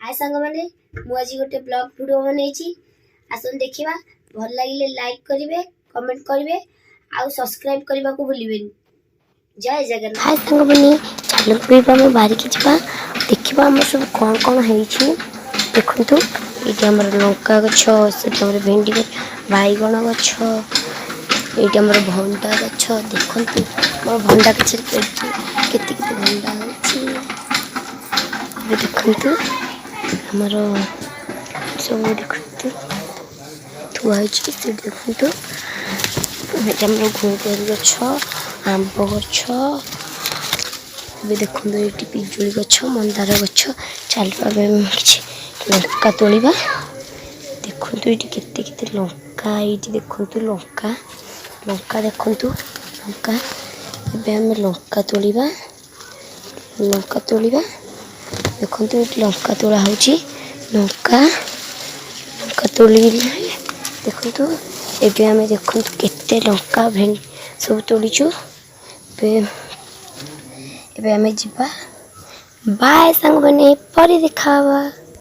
ହାଏ ସାଙ୍ଗମାନେ, ମୁଁ ଆଜି ଗୋଟେ ବ୍ଲଗ୍ ଭିଡ଼ିଓ ବନେଇଛି। ଆସନ୍ତୁ ଦେଖିବା। ଭଲ ଲାଗିଲେ ଲାଇକ୍ କରିବେ, କମେଣ୍ଟ କରିବେ ଆଉ ସବସ୍କ୍ରାଇବ୍ କରିବାକୁ ଭୁଲିବେନି। ଜୟ ଜଗନ୍ନାଥ। ହାଏ ସାଙ୍ଗମାନେ, ଚାଲନ୍ତୁ ଏବେ ଆମେ ବାହାରିକି ଯିବା, ଦେଖିବା ଆମର ସବୁ କ'ଣ କ'ଣ ହେଇଛି। ଦେଖନ୍ତୁ, ଏଇଠି ଆମର ଲଙ୍କା ଗଛ, ସେଠି ଆମର ଭେଣ୍ଡି ଗଛ, ବାଇଗଣ ଗଛ, ଏଇଠି ଆମର ଭଣ୍ଡା ଗଛ। ଦେଖନ୍ତୁ, ଆମର ଭଣ୍ଡା ଗଛରେ କେତେ କେତେ କେତେ ଭଣ୍ଡା ହେଉଛି। ଏବେ ଦେଖନ୍ତୁ, ଆମର ସବୁ ଦେଖନ୍ତୁ ଥୁଆ ହେଇଛି ସେଠି। ଦେଖନ୍ତୁ, ଏଠି ଆମର ଘୁଁକୁରି ଗଛ, ଆମ୍ବ ଗଛ। ଏବେ ଦେଖନ୍ତୁ, ଏଇଠି ପିଜୁଳି ଗଛ, ମନ୍ଦାର ଗଛ। ଚାଲିବା ପାଇଁ ଆମେ କିଛି ଲଙ୍କା ତୋଳିବା। ଦେଖନ୍ତୁ, ଏଇଠି କେତେ କେତେ ଲଙ୍କା। ଏଇଠି ଦେଖନ୍ତୁ ଲଙ୍କା, ଲଙ୍କା ଦେଖନ୍ତୁ ଲଙ୍କା। ଏବେ ଆମେ ଲଙ୍କା ତୋଳିବା, ଲଙ୍କା ତୋଳିବା। ଦେଖନ୍ତୁ, ଏଇଠି ଲଙ୍କା ତୋଳା ହେଉଛି। ଲଙ୍କା, ଲଙ୍କା ତୋଳିଲେ ଦେଖନ୍ତୁ, ଏବେ ଆମେ ଦେଖନ୍ତୁ କେତେ ଲଙ୍କା, ଭେଣ୍ଡି ସବୁ ତୋଳିଛୁ। ଏବେ ଏବେ ଆମେ ଯିବା। ବାଏ ସାଙ୍ଗମାନେ, ପରେ ଦେଖା ହବା।